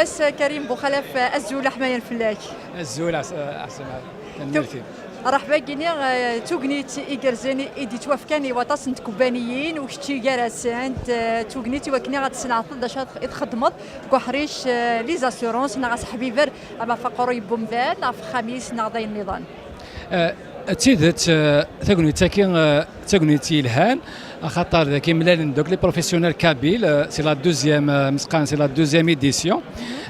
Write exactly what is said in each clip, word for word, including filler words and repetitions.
Ass Karim Buxalaf, azul aḥmayan fell-ak. Azul, ɛas- ɛassama. Tanemmirt-im. Rḥba gini, eh, d tugnit igerrzen i d-yettwafkan i waṭas n tkubbaniyin, u kečč gar-asent, eh, d tugnit i wakken ad tesneɛteḍ d acu i txeddmeḍ deg uḥric, eh, les assurances, neɣ aseḥbiber, ama ɣef aqerruy n wemdan, neɣ ɣef uxxam-is, neɣ d ayen nniḍen. Eh, d tidet, eh, tagnit-agi, eh, d tagnit yelhan, axaṭer dagi mlalen-d akk les professionnels kabyles, eh, c'est la deuxième, eh, mesqan, c'est la deuxième édition.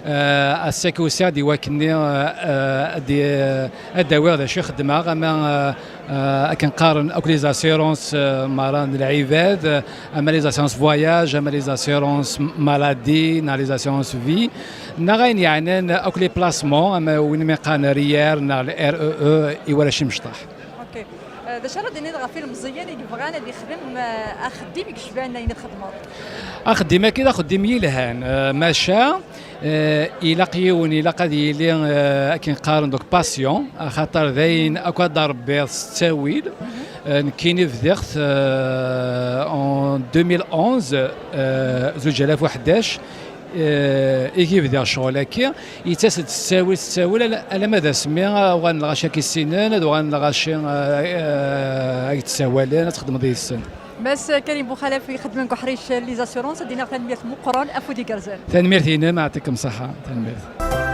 Eh, ass-agi usiɣ-d i wakken-nni, eh, eh, ad, eh, ad d-awiɣ d acu i xeddmeɣ, ama, eh, eh, akken qqaren akk les assurances, eh, merra n lɛibad, eh, ama les assurances voyage, ama les assurances maladie, neɣ les assurances vie, neɣ ayen yeɛnan akk les placements, ama win mi qqaren R I R neɣ le R E E i warrac imecṭaḥ. Ok. Eh, d acu ara d-tiniḍ ɣef ilemẓiyen i yebɣan ad ixdem, eh, axeddim i yecban ayen i txeddmeḍ? Axeddim-agi d axeddim yelhan, eh, maca, eh, ilaq yiwen, ilaq ad yili, eh, akken qqaren donc patient, axaṭer d ayen akk ad d-rebbiḍ s ttawil. Eh, nekkini bdiɣ-t, eh, en deux mille onze, eh, zuǧ alaf u ḥdac, eh, i bdiɣ ccɣel-agi, yettas-d s ttawil, s ttawil, ala- alamma d asmi, eh, uɣalen lɣaci ad k-issinen, ad uɣalen lɣaci, eh, eh, ad k-d-ssawalen, ad txedmeḍ yid-sen. Mass Karim Buxalaf ixeddmen deg uḥric les assurances, ad d-iniɣ tanemmirt meqqren, afud igerrzen. Tanemmirt-inem, yeɛṭikem ṣṣeḥḥa. Tanemmirt.